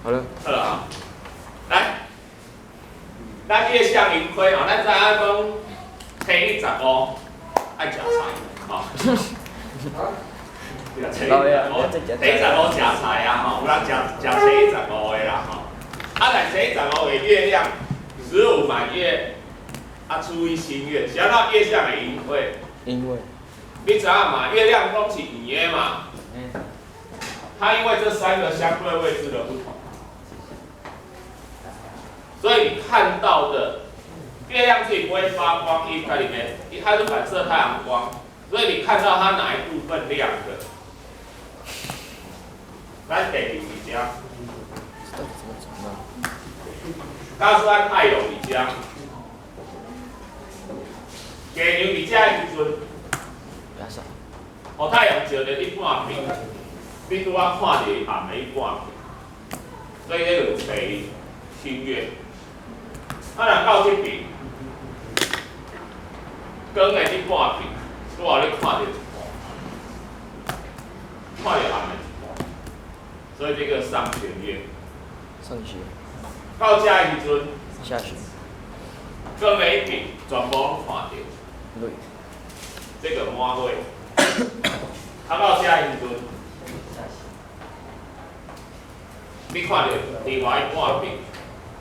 好了。好了啊，來，咱月相盈虧吼，咱知影講初一十五愛食菜，吼。對啊，初一十五，初一十五食菜啊，吼，有人食食初一十五的啦，吼。啊，但初一十五的月亮，15滿月，啊，初一新月，是按怎月相會盈虧？因為。你知影嘛？月亮攏是圓的嘛。它因為這三個相對位置的不同，所以你看到的月亮自己不會發光，伊在裡面，它是反射太陽光，所以你看到它哪一部分亮的？咱地球佇遮，假使咱太陽佇遮，月亮佇遮的時陣，予太陽照著你半邊，你拄仔看著伊暗的彼半邊，所以這就初一新月。啊，若到這邊，光的這半邊，拄好你看著一半，看著暗的一半，所以這個上弦月。上弦。到遮的時陣，下弦。光的彼邊全部攏看著。對。這個滿月。啊，到遮的時陣，你看著另外一半邊，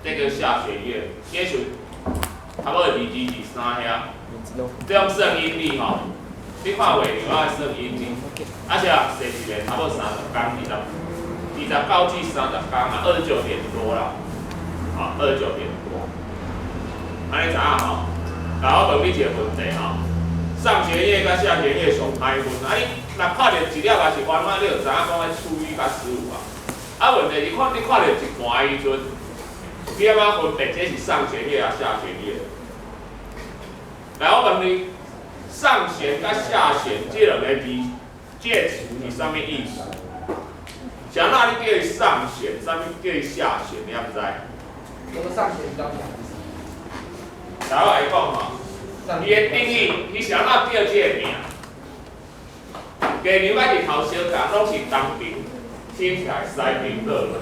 這個下弦月，這是差不多22、23遐。這種算陰曆吼，你看月亮愛算陰曆，啊是啊，踅一下差不多30天，29至30天啊，29點多啦，啊，29點多。按呢知影吼？來，我問你一個問題吼，上弦月佮下弦月上歹分，啊你若看著一粒也是圓滿，你就知影講彼初一佮十五啊。啊，問題是看你看著一半的時陣，你按怎分別這是上弦月抑下弦月？來，我問你，上弦佮下弦這兩個字，這個詞是啥物意思？是按怎你叫伊上弦，啥物叫伊下弦？你猶毋知？我上弦比較強。來，我來講吼，伊的定義，伊是按怎叫這個名？月亮佮日頭相仝，攏是東邊升起來，西邊落去。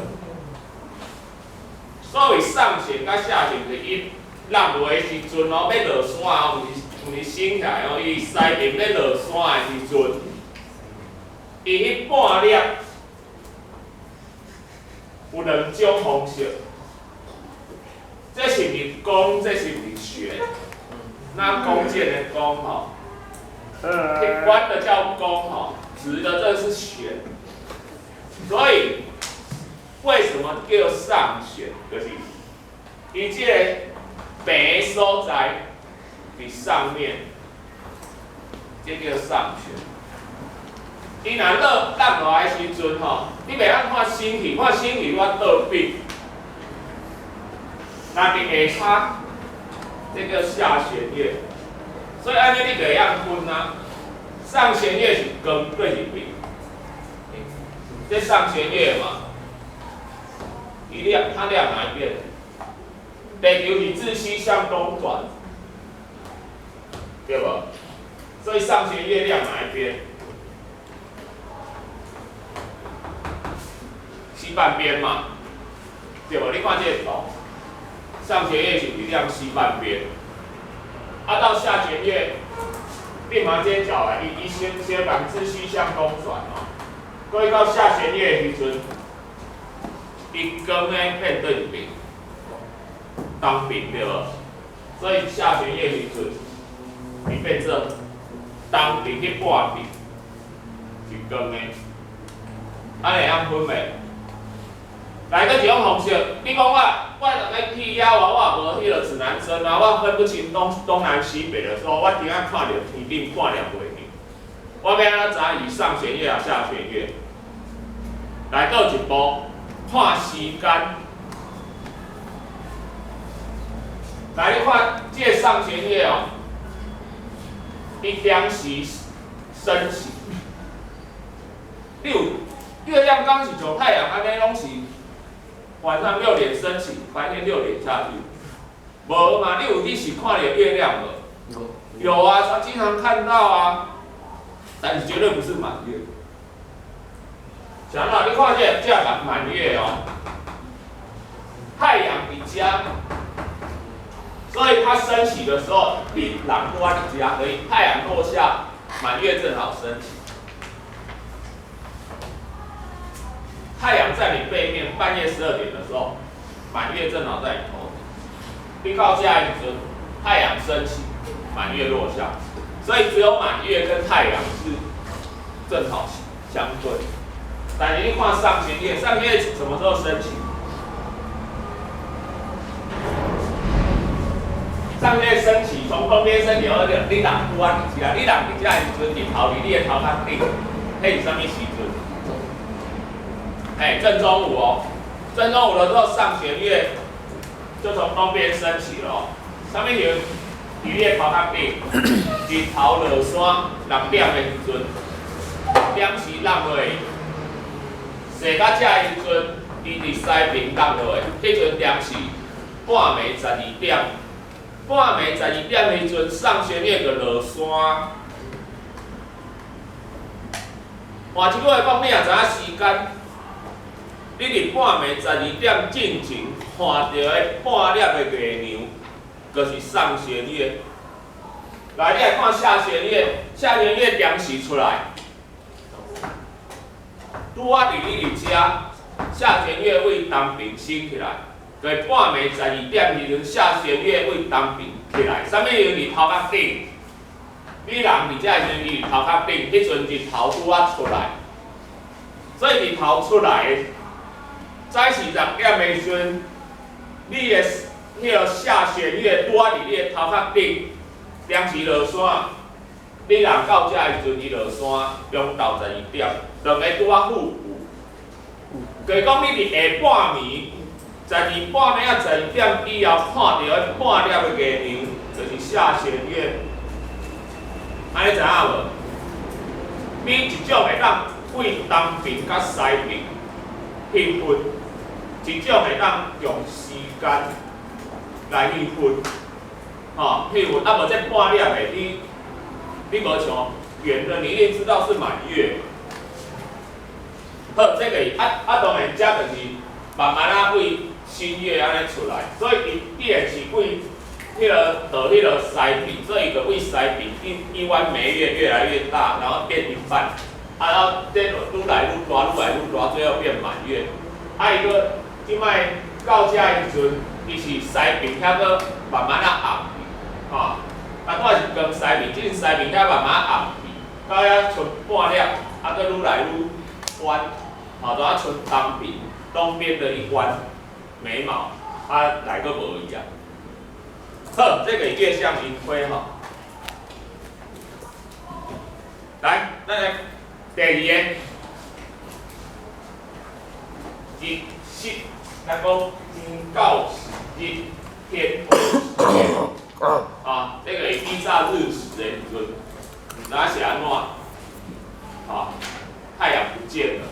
所謂上弦佮下弦，就是伊落落的時陣哦，欲落山哦，毋是升起來哦，伊西邊欲落山的時陣，伊彼半粒有兩種方式。這是毋是弓？這是毋是弦？那弓箭的弓吼，彎的叫弓吼，直的這是弦。所以為什麼叫上弦？就是伊這個平的所在佇上面，這叫上弦。伊若落落落來的時陣吼，你袂曉看升起，看升起我倒邊。若佇下跤，這叫下弦月。所以按呢你就會曉分啊。上弦月是光佗一邊？這上弦月嘛，伊亮，它亮哪一邊？地球是自西向東轉，對無？所以上弦月亮哪一邊？西半邊嘛，對無？你看這個圖，上弦月是亮西半邊，啊到下弦月，你嘛這角來，伊先先講自西向東轉哦，過到下弦月的時陣，伊光呢變佗一邊？東邊對無？所以下弦月時陣，伊變做東邊彼半邊是光的，按呢會曉分袂？來閣一種方式，你講我，我若欲去野外，我也無彼個指南針啊，我分不清東南西北的時候，我頂下看著天頂半粒月亮，我欲按怎知伊上弦月抑下弦月？來閣一步，看時間。來，你看這個上弦月哦，伊點時升起，你有月亮敢是像太陽按呢，攏是晚上六點升起，白天六點下去，無嘛？你有你是看著月亮無？有啊，常經常看到啊，但是絕對不是滿月。是按怎？你看這個這滿滿月哦，所以它升起的時候，你人拄仔佇遮，所以太陽落下，滿月正好升起。太陽在你背面，半夜12點的時候，滿月正好在你頭頂。你到遮的時陣，太陽升起，滿月落下，所以只有滿月跟太陽是正好相對。但是你看上弦月，上弦月什麼時候升起？上弦月升起，從東邊升起，我你人拄仔佇遮，你人佇遮的時陣，日頭佇你的頭殼頂，彼是啥物時陣？哎，正中午哦，正中午的時候，上弦月就從東邊升起了哦。啥物時陣？佇你的頭殼頂，日頭落山6點的時陣，點時落落去，踅到遮的時陣，伊佇西邊落落去，彼陣點是半暝十二點。半暝十二點的時陣，上弦月就落山。換一句話講，你若知影時間，你佇半暝十二點進前看著的半粒的月亮，就是上弦月。來，你來看下弦月，下弦月點時出來？拄仔佇你佇遮，下弦月對東邊升起來。就是半暝十二點時陣，下弦月對東邊起來。啥物時陣佇頭殼頂？你人佇遮的時陣，伊佇頭殼頂，彼陣日頭拄仔出來。所以日頭出來，早時6點的時陣，你的彼个下弦月拄仔佇你的頭殼頂，點時落山。你人到遮的時陣，伊落山，中晝十二點，兩个拄仔互補。就是講你佇下半暝，十二半暝仔十二點以後看著彼半粒的月亮，就是下弦月。按呢知影無？你一種會當對東邊佮西邊去分，一種會當用時間來去分，吼，去分。啊無這半粒的，你無像圓的，你一定知道是滿月。好，這個啊啊，當然這就是慢慢仔對新月按呢出來，所以伊既然是對彼个到彼个西邊，所以伊就對西邊一彎眉月越來越大，然後變一半，啊，然後變愈來愈大，愈來愈大，最後變滿月。啊，伊閣這擺到遮的時陣，伊是西邊遐閣慢慢仔暗去，吼，啊，拄仔是光西邊，這陣西邊遐慢慢暗去，到遐賰半粒，啊，閣愈來愈彎，吼，就啊賰東邊，東邊的一彎眉毛，啊，來閣無去啊。好，這個是月相盈虧吼。來，咱來第二个，日食，咱講天狗食日，天鵝食月。啊，這個是以早日食的時陣，毋知影是按怎？啊，太陽不見了，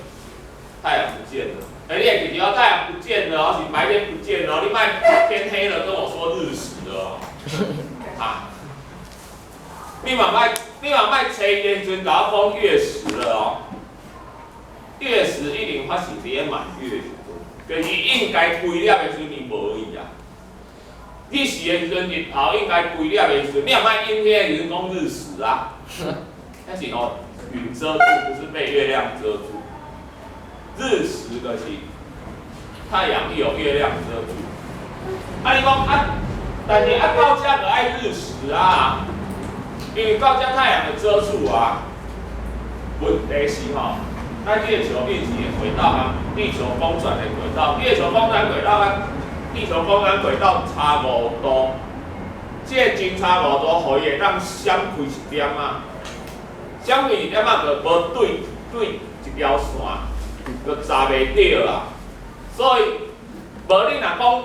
太陽不見了。欸，你會記著哦，太陽不見了哦，是白天不見了哦，你莫天黑了跟我說日食了哦。啊，你嘛莫揣伊的時陣共我講月食了哦。月食一定發生佇咧滿月，就是應該規粒的時陣伊無去啊。日食的時陣，日頭應該規粒的時陣，你也莫陰天的時陣講日食啊。那是哦，雲遮住，不是被月亮遮住。日食就是太陽有月亮遮住。啊，你講啊，但是啊到遮就愛日食啊，因為到遮太陽就遮住啊。問題是吼，咱月球運行的軌道啊，地球公轉的軌道，月球公轉軌道佮地球公轉軌道差5度，這個真差5度，予伊會當閃開一點仔，閃開一點仔就無對對一條線，就查袂著啊。所以，無你若講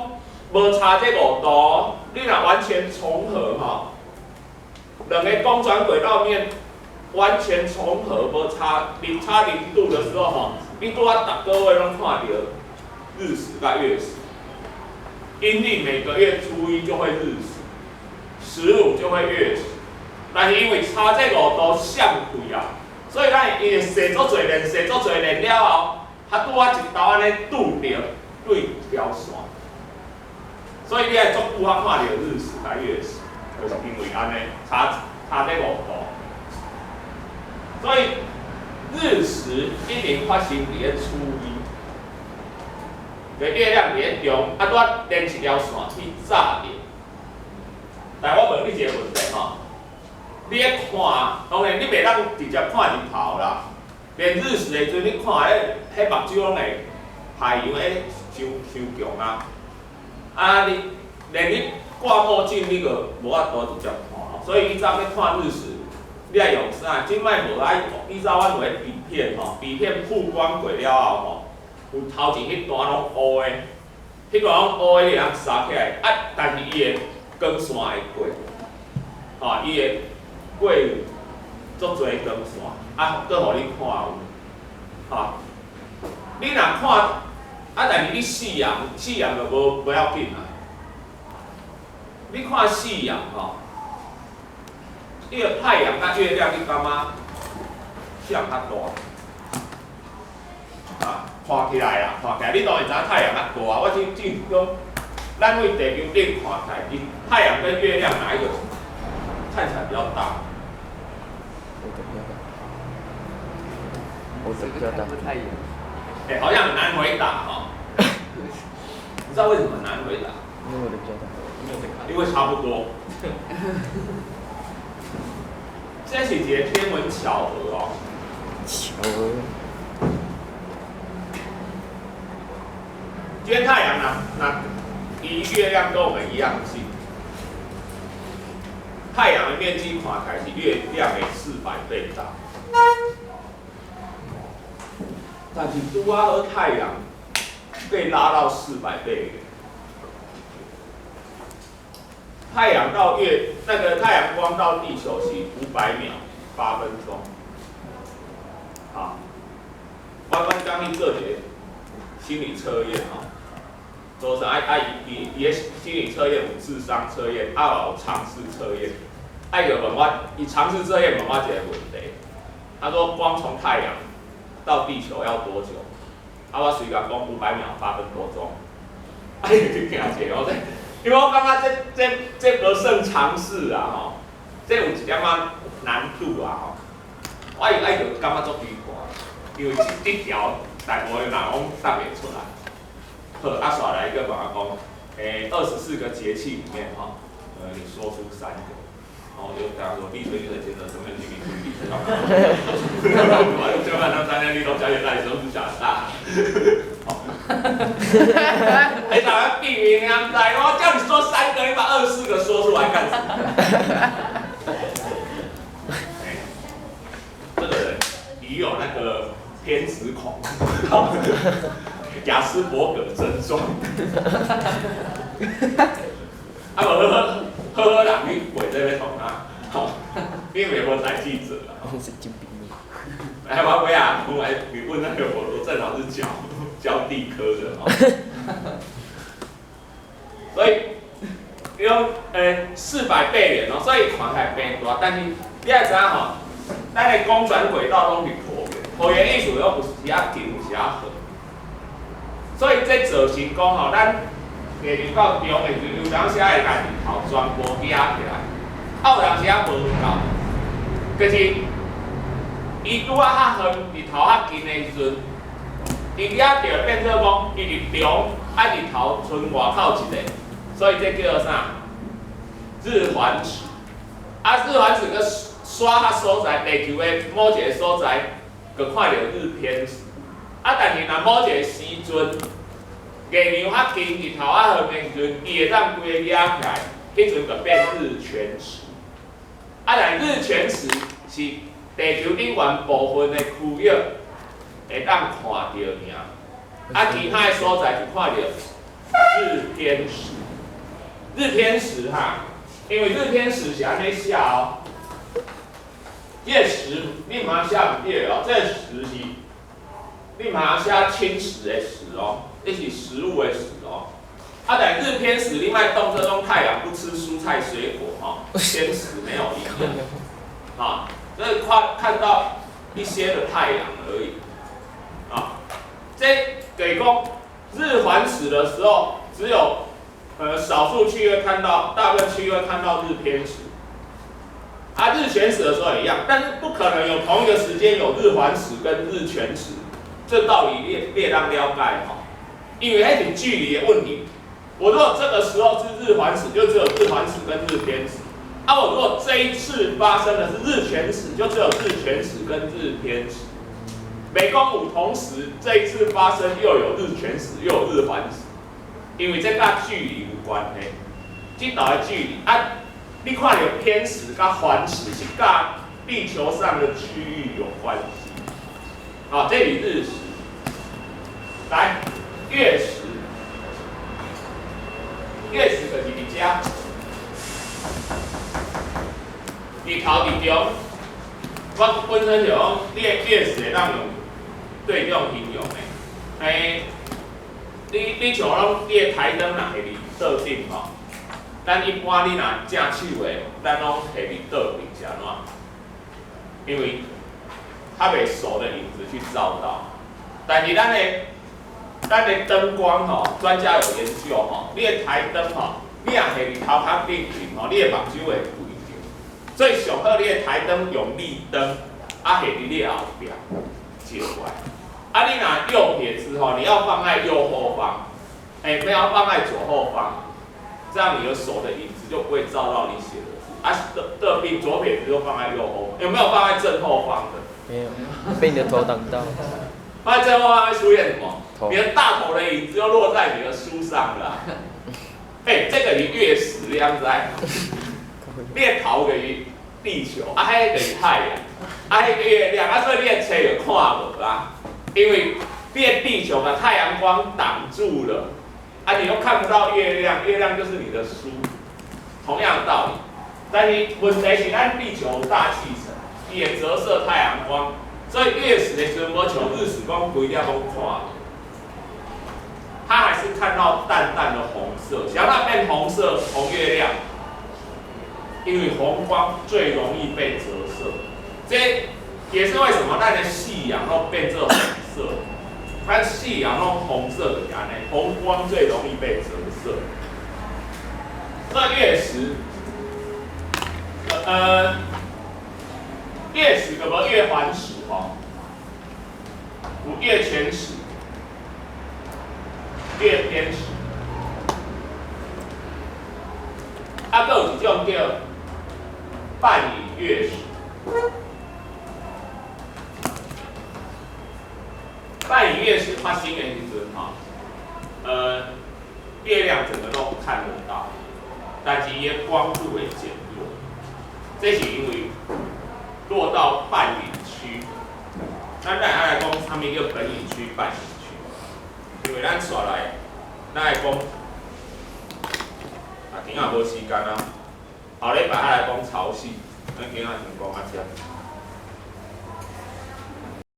無差這五度，你若完全重合吼，兩个公轉軌道面完全重合，無差零差0度的時候吼，你拄仔逐个月攏看著日食佮月食。陰曆每個月初一就會日食，15就會月食，但是因為差這五度閃開啊，所以咱因為踅足濟年，踅足濟年了後，較拄仔一道按呢拄著對一條線。所以你愛足久才看著日食佮月食，就是因為按呢，差差這5度。所以日食一定發生佇咧初一，個月亮佇咧中，啊，拄仔連一條線去炸著。但我問你一個問題吼，你咧看，當然你袂當直接看日頭啦。連日食的時陣，你看彼目睭攏會太陽彼傷傷強啊！啊，你連你掛墨鏡，你閣無法度直接看咯。所以以早欲看日食，你愛用啥？這擺無愛，以早阮有彼底片吼，底片曝光過了後吼，有頭前彼段攏烏的，彼段攏烏的，你會當殺起來。啊，但是伊的光線會過，吼，伊會過足濟光線，啊，閣予你看有，吼。你若看，啊，但是你四眼，四眼就無無要緊啦。你看四眼吼，你的太陽佮月亮，你感覺誰較大？啊，看起來啦，看起來，你當然知影太陽較大。我只只講，咱對地球頂看起來，伊太陽跟月亮哪一個看起來比較大？我的比較大。我的比較大。太陽。欸，好像很難回答哦。你知道為什麼難回答？因為我的比較大。因為差不多。這是一個天文巧合哦。巧合。今天太陽若離月亮跟我們一樣近，太陽的面積看起來是月亮的400倍大。但是拄仔好太陽被拉到400倍遠，太陽到月那個太陽光到地球是500秒8分鐘。好，我阮剛去做一個心理測驗吼，做啥愛愛伊伊個心理測驗有智商測驗，啊有常識測驗，啊伊就問我，伊常識測驗問我一個問題，他說光從太陽到地球要多久？啊，我隨共講500秒8分多鐘。啊，伊就驚一下，我說，因為我感覺這這無算常識啊吼，這有一點仔難度啊吼。我伊愛就感覺足奇怪，因為這條大部分人攏答袂出來。好，啊，煞來伊閣問我講，欸，24個節氣裡面吼，你說出三個。然後我就跟他說：立春、雨水、驚蟄、什麼幾米幾米，我就問他三天立冬、小雪、大雪、中小大。哎，怎麼避免啊？來，我叫你說三個，你把24個說出來幹什麼？哎，這個人已有那個偏執狂，亞斯伯格症狀。啊，無好好好好人去過這欲創啥？吼，你袂無代誌做啊。神經病。來，我尾仔，我來你問那個我，我正好是教教地科的哦。所以，你講400倍遠哦，所以看起來變大，但是你愛知影吼，咱的公轉軌道攏是橢圓，橢圓意思講有時仔近，有時仔遠。所以這造成講吼，咱月亮到中的時陣，有當時仔會共日頭全部遮起來，啊有當時仔無夠，就是伊拄仔較遠，日頭較近的時陣，伊遮就變做講，伊佇中啊日頭賰外口一個，所以這叫做啥？日環食。啊，日環食閣煞較所在，地球的某一個所在，閣看著日偏食。啊，但是若某一個時陣，月亮較近，日頭較遠的時陣，伊會當規个遮起來，彼陣就變日全食。啊，但日全食是地球頂懸部分的區域會當看著爾，啊，其他的所在就看著日偏食。日偏食哈，因為日偏食是按呢寫哦，這個食你毋通寫毋對哦，這個食是，你毋通寫侵蝕的蝕哦，這是食物的食哦。啊，但日偏食你莫當做講太陽不吃蔬菜水果吼，偏食沒有營養，啊，這是看看到一些的太陽而已，啊，這等於講日環食的時候，只有少數區會看到，大部分區會看到日偏食。啊，日全食的時候也一樣，但是不可能有同一個時間有日環食跟日全食，這道理你會當了解吼，因為彼是距離的問題。我如果這個時候是日環食，就只有日環食跟日偏食。啊，我如果這一次發生的是日全食，就只有日全食跟日偏食。袂講有同時這一次發生又有日全食又有日環食，因為這佮距離有關係，這道的距離啊，你看著偏食佮環食是佮地球上的區域有關係。好，這裡日食，來月食，月食就是佇遮，日頭佇中，我本身就講，你的月食會當用對這種形容的，欸，你像攏你的台燈若下佇桌頂吼，咱一般你若正手的，咱攏下佇桌頂是按怎？因為較袂手的影子去照到，但是咱的燈光吼，專家有研究吼，你的台燈吼，你若下佇頭殼頂面吼，你的目睭會開著，所以上好你的台燈用立燈，啊下佇你的後壁照過來。啊，你若右撇子吼，你要放在右後方，欸，不要放在左後方，這樣你的手的影子就不會照到你寫的字。啊，這邊左撇子就放在右後，有沒有放在正後方的？沒有，被你的頭擋到。放在正後方會出現什麼？你的大頭的影子又落在你的書上了。欸，這個是月食，你知無？你的頭就是地球，啊，彼個就是太陽，啊，彼個月亮，啊，所以你的冊就看無啊，因為你的地球把太陽光擋住了，啊，你又看不到月亮，月亮就是你的書，同樣的道理。但是問題是咱地球大氣層，伊會折射太陽光，所以月食的時陣，無像日食講規粒攏看無，它還是看到淡淡的紅色，想要變紅色，紅月亮，因為紅光最容易被折射，這也是為什麼咱的夕陽攏變做紅色，咱夕陽攏紅色就是按呢，紅光最容易被折射。那月食，月食有無月環食吼？有月全食、月偏食，啊，閣有一種叫半影月食。半影月食發生的時陣吼，月亮整個都看得到，但是伊的光度會減弱，這是因為落到半影區。咱來愛來講，啥物叫本影區、半影區？因為咱紲來，咱來講，啊，今仔無時間啊，後禮拜愛來講潮汐，咱今仔先講到遮。